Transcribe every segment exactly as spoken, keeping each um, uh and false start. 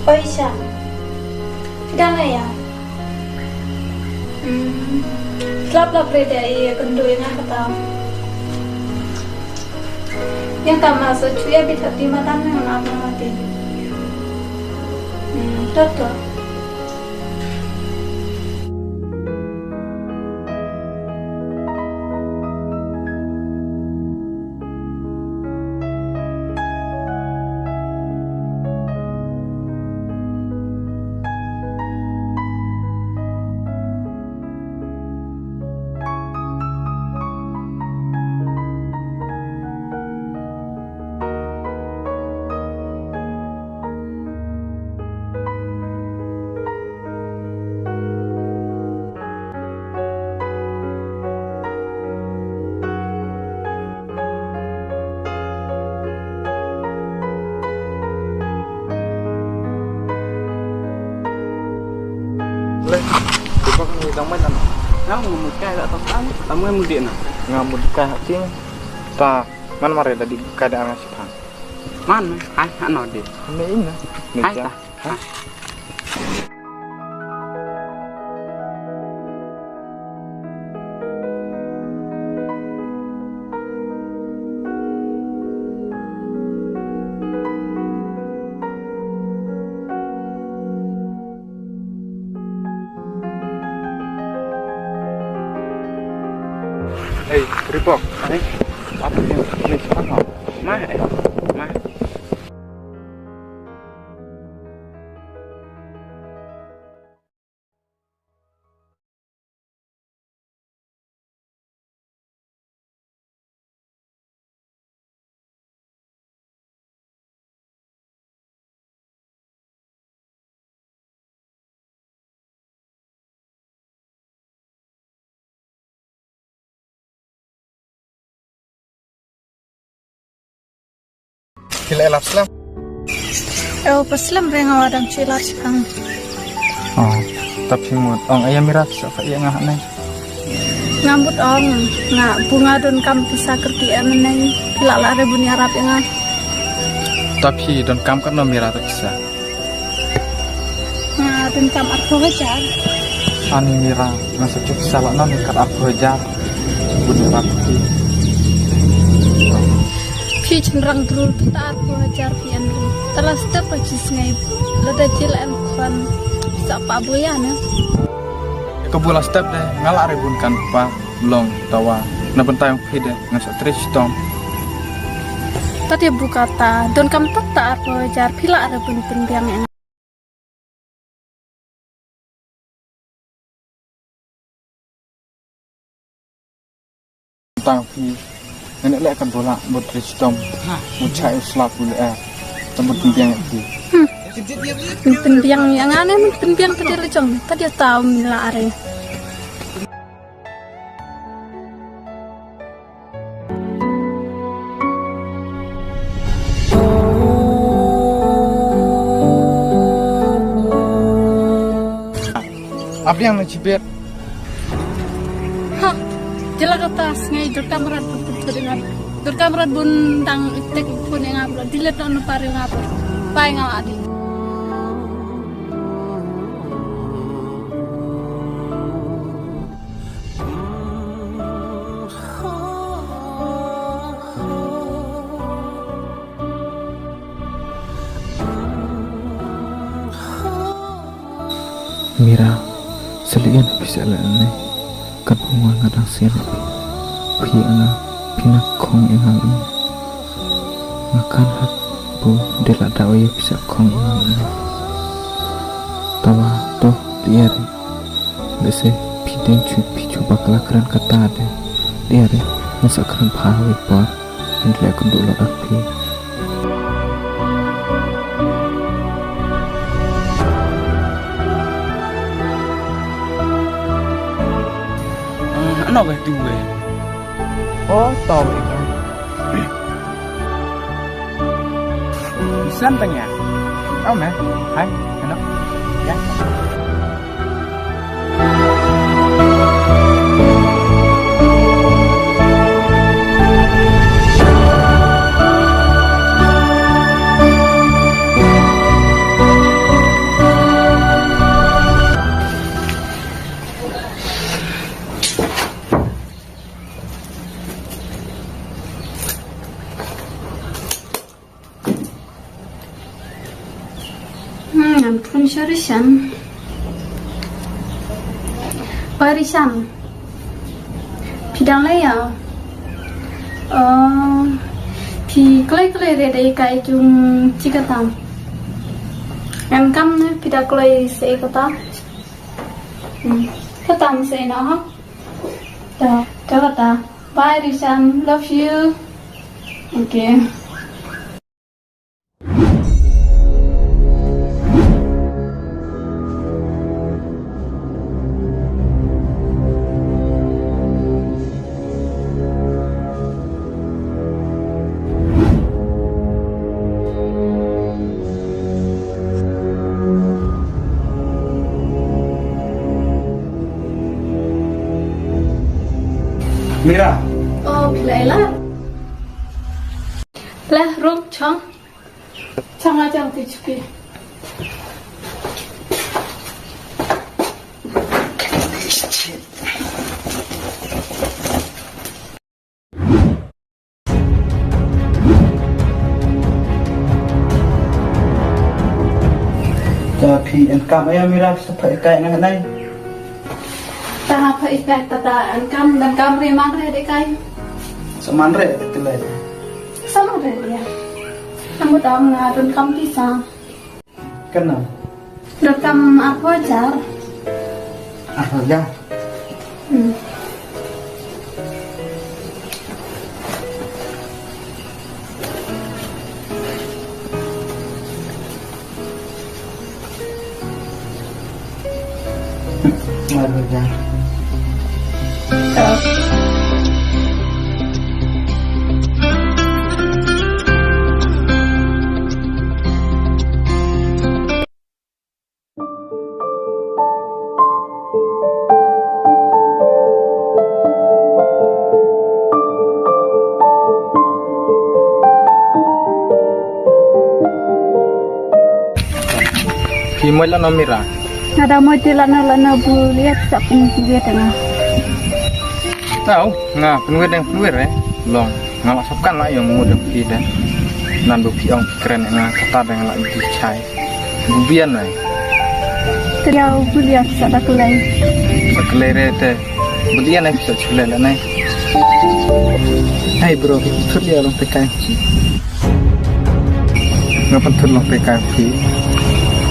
Oi Sham. Phi dang ïa? Hmm. Slap lap re da i kynduh ïa nga kata. Ïa tama sa chuya bit hati matan nga na mati. Hmm, to to. Le, tu pa kan dang main ano? Nga mut kai la tang tang, tang main mudi na. Nga mut kai hati. Ta, man mare da di kai da nga sipang. Man, hai, ano di? Ne ina. Ne hai ja. Ta. Hai. Hey, Ripok. Hey. Apa ni? Ni siapa kau? Ma, eh. Ma. Phi la lap slem? Eo, pa slem re nga wa dang shu lap shipang. Oh, ta phi mut. Ong aya Mira phi sa fa ïa nga hangne. Nga mut ong, nga bu nga donkam pisa kyrkieh mynne. Phi lah lah re bun ïarap ïa nga. Ta phi donkam katno Mira ta pisa? Nga donkam arphew hajar. Ani Mira, nga sa shu pisa lah nani kat arphew hajar. Bun ïarap phi. Phi chynrang drul kita arphew hajar phi en ri. Ta la step pa chi sngai. Lada jil en khwan. Sa pa boya na. Ka bu la step de, nga la re bun kan pa long tawa. Na bynta ïong phi de, nga sa trei shitom. Ta de bu kata, donkam tak ta arphew hajar phi la re bun pynbiang ïa nga. Tang phi. Ngane leh kan bola bot ristom. Bot chai u slap u leh. Tang bot pynbiang ïa phi. Hmm. Pynbiang ïa nga ne, pynbiang ka dei la jong. Ka dei tau min la are. Abiang na chibet. Ha, jela kata sngai Durga Marat bun pun pun dengan. Durga Marat bun dang tek pun yang apa, dilet non pare yang apa. Pai ngal adi. Mira, seli ïa phi seh leh ne. Katba nga dang sngewsih ïa phi, ïa nga phi na khong ïa nga leh. Nga kan hap bu de la daw ïa phi seh khong ïa nga leh. Tawa to phi ïa re. Lehse phi dang shu, phi shu bakla kren kata de. Ïa re, nga sa kren pha wei por. Hynrei ka dei la dak phi. Ah, ano ka tu we? Oh, tau we ka. San tanya. Oh, man. Hai, ano? Ya. Hmm, ngan phone sha Rishan. Oi Rishan. Phi dang leh ïa? Oh, phi kloi kloi re dei kai jong chi kata. Ngan kam ne phi da kloi se kata. Hmm. Kata se na ha. Da, da kata. Bye Rishan. Love you. Okay. Mira. Oh, phi la ïa leit. Lah, rung chong. Chong la chong ti chuki. Ta phi en kam ïa Mira sa pha kai na nai. Ta ha pha kai ta ta en kam dan kam re man re de kai. Sa man re te le. Sa man re ya. Kamu tahu nggak dan kam pisang. Kano? Dotam apa jar? Apa jar? Hmm. Apa jar? Phi moi lano Mira? Nga da moi te lano lano bu liat sa pun bu liat nga. Tau, nga pun wet dang pun wet eh. Long, nga la sop kan la yong mu dang phi dang. Nan bu phi ong kren nga kata dang la di chai. Bubian nai. Teriau bulia sa da kelai. Sa kelai re te. Bubian nai sa chule la nai. Hai bro, thut dia long tekai. Nga pynthut long tekai phi.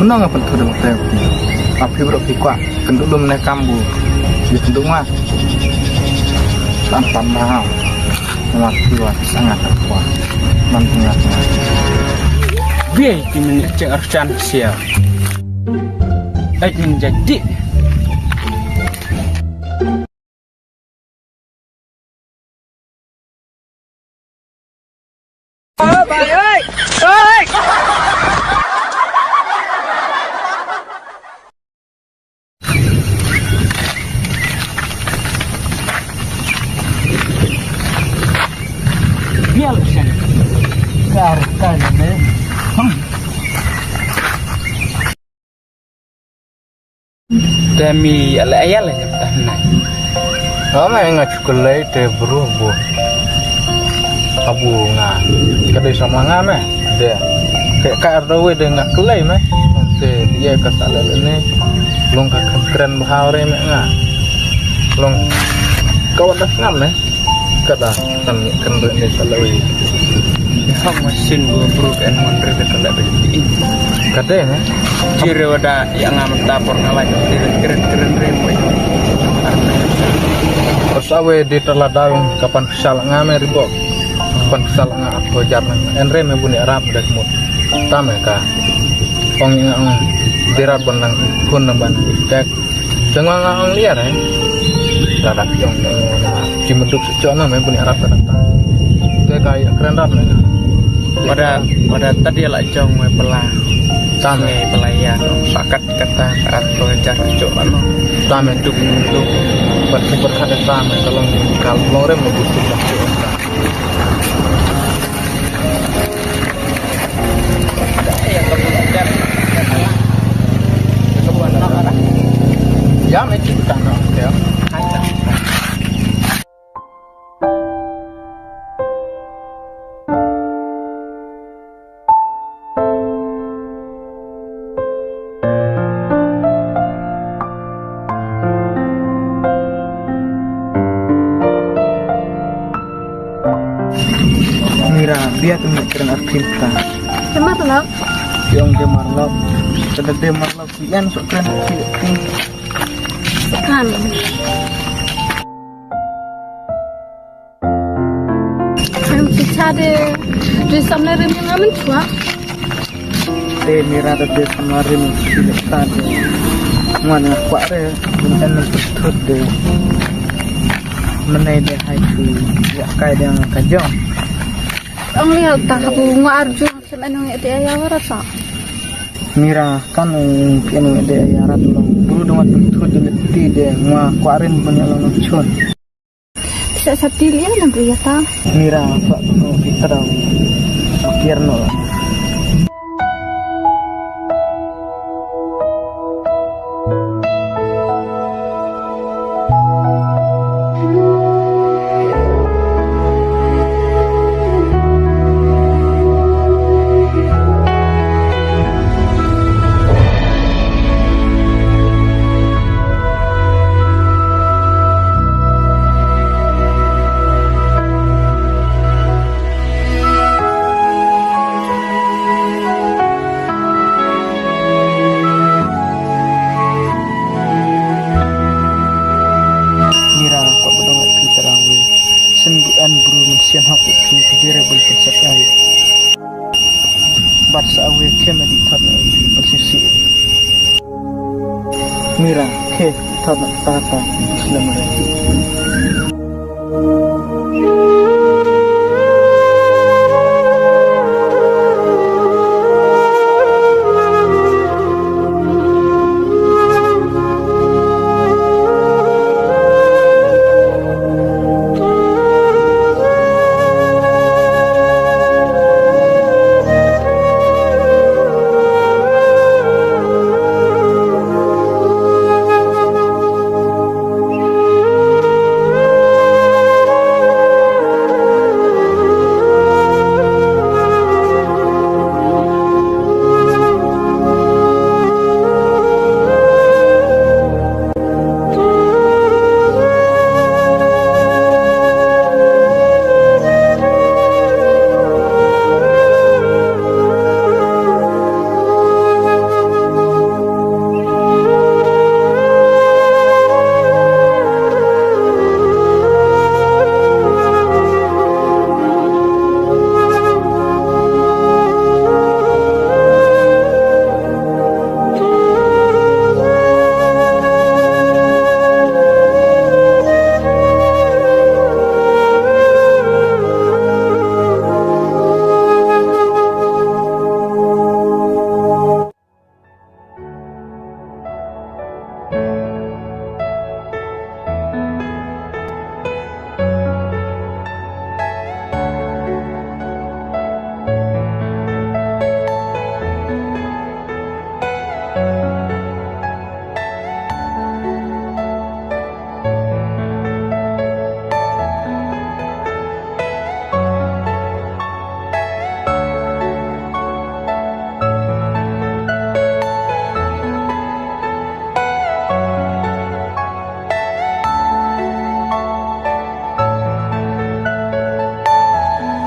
Mano nga pynthut long tekai phi. Api bro phi kwa. Kendu lum ne kambu. Di kendu ma. Tan tan na. Mat kuat sangat kuat. Man kuat. Biai ti men cek archan sia. Ai men jadi. Te mi ale ayal ya tah na. Ama nga chukulai te bro bu. Abu nga. Kadai sama nga me. De. Ke ka ardawe de nga kelai me. Te dia ka sala ne. Long ka kren bahau re me nga. Long. Kau ada ngam me. Kada kan kan re ne sala we. Hak masin bu bro kan mon re kada be. Kada ne. Jire wada ya ngam ta por ngalai keren keren re mo. Pas awe di tala daw kapan kesal ngame ribok. Kapan kesal nga apa jar nang. Enre me buni arab dak mut. Tame ka. Ong ing ong dirat ban nang kun nang ban tek. Tengwa nga ong liar eh. Rada piong nang. Ci menduk seco nang me buni arab kata. Te ka ya keren rap nang. Pada pada tadi la jong me pela. Tame. Ngai pela ya no. Pakat kata atau jar cok ano. Tame duk duk. Berkat tame kalau kalau rem lebih sudah. Ya, mesti kita nak ya. Bia tu ni kren arpin ta. Te marlok. Yong de marlok. Kada de marlok. Yan sok kren ki ki. Kan. Kan kita de. De samne rim yang amen chua. Te mira da de samne rim ki ta de. Mana kuare. Bukan thut de. Menai de hai tu. Ya kai de ka jong. Ang lihat tak bu ngu arju. Sem anu ya de ya warasa. Mira kan anu ya de ya rat lo. Bulu dong tu tu de ti de ngu kuarin punya lo chun. Sa sa ti li na bu ya ta. Mira sa tu no kita dong. Akhir no. Mira, kwah ba dong ïa phi tara wei. Shen bu an bru mynsiem hok ïa phi, phi dei re bun pynsakai. Bad sa wei khem ïa di thot na ïa phi pynsisi. Mira, khe thot na ta ta, slem re.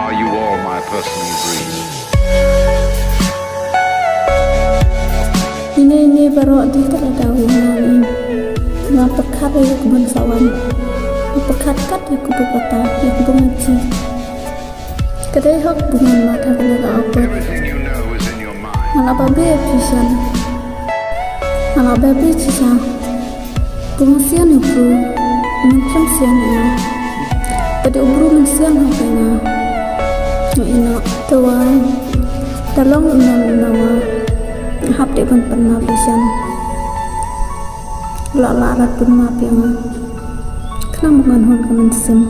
Are you all my personal dreams? Ine ine baroh dei tang da ïa nga. Nga pyrkhat ïa ka bun sawan. Nga pyrkhat kat ïa ka bun kata, ïa ka bun ngaji. Ka dei hok ba ngan mad ha kane ka apot. Nga la babe phi shen. Nga la babe phi shen. Ba nga sian u bru, u mynsiem sian ïa nga. Ba dei u bru mynsiem ha ka ïa nga. Nga ïeh noh. Te wai, da long u nam u nawa, nga hap dei ban pynmap ïa shen. La lah rat pynmap ïa nga. Khnang ba ngan hun ka mynsiem.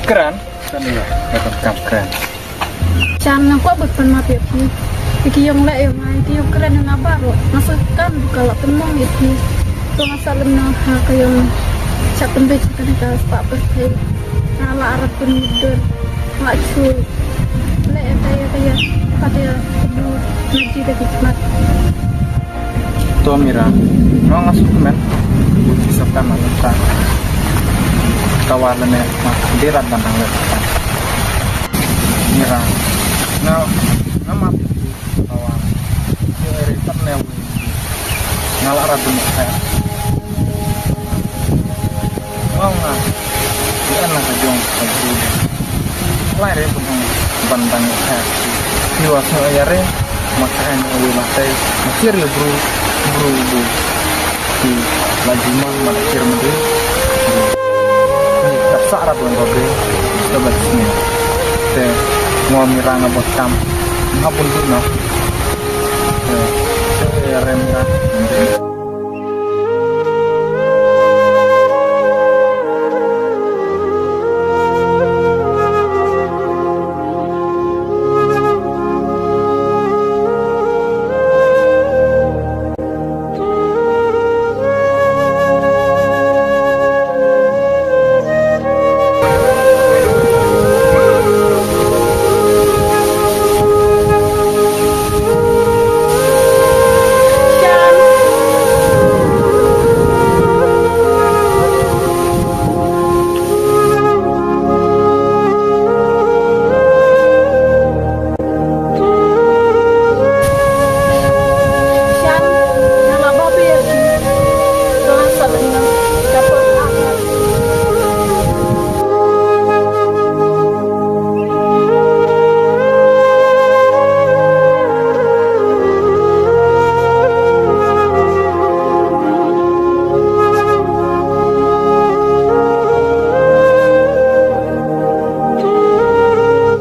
Kren. Kren ïa. Ïa ka kam kren. Shan nga kwah bad pynmap ïa phi. Ïa ki ïong leh ïong ai, ki ïong kren ïong ai baroh. Nga sa kam du ka la pynmong ïa phi. To nga sa lem na ha ka ïong. Sha pynbeit ka ne ka spah pyrthei. Nga la arap pynmudon. Nga la shu leh ïa ka ïa ka ïa. Pat ïa ka bru. Nga ji da ki khmat. To Mira, nga nga suk men. Buti sa ta ma ta. Ka war lane ma de rat ban dang le. Mira, nga nga ma ka war. Ye re pat ne wi. Nga la rat dum ka. Nga nga. Ye an la ka jong ka bru. Lai re pun ban dang ka. Ki wa sa ya re. Ma ka an wi ma te. Ma kir le bru. Bru bru. Ki la jumang ma kir ma bru. Ni ka sa rat dum ka bru. Ka ba sini. Te mo Mira nga bot kam. Nga pun tu no. Te ya re Mira.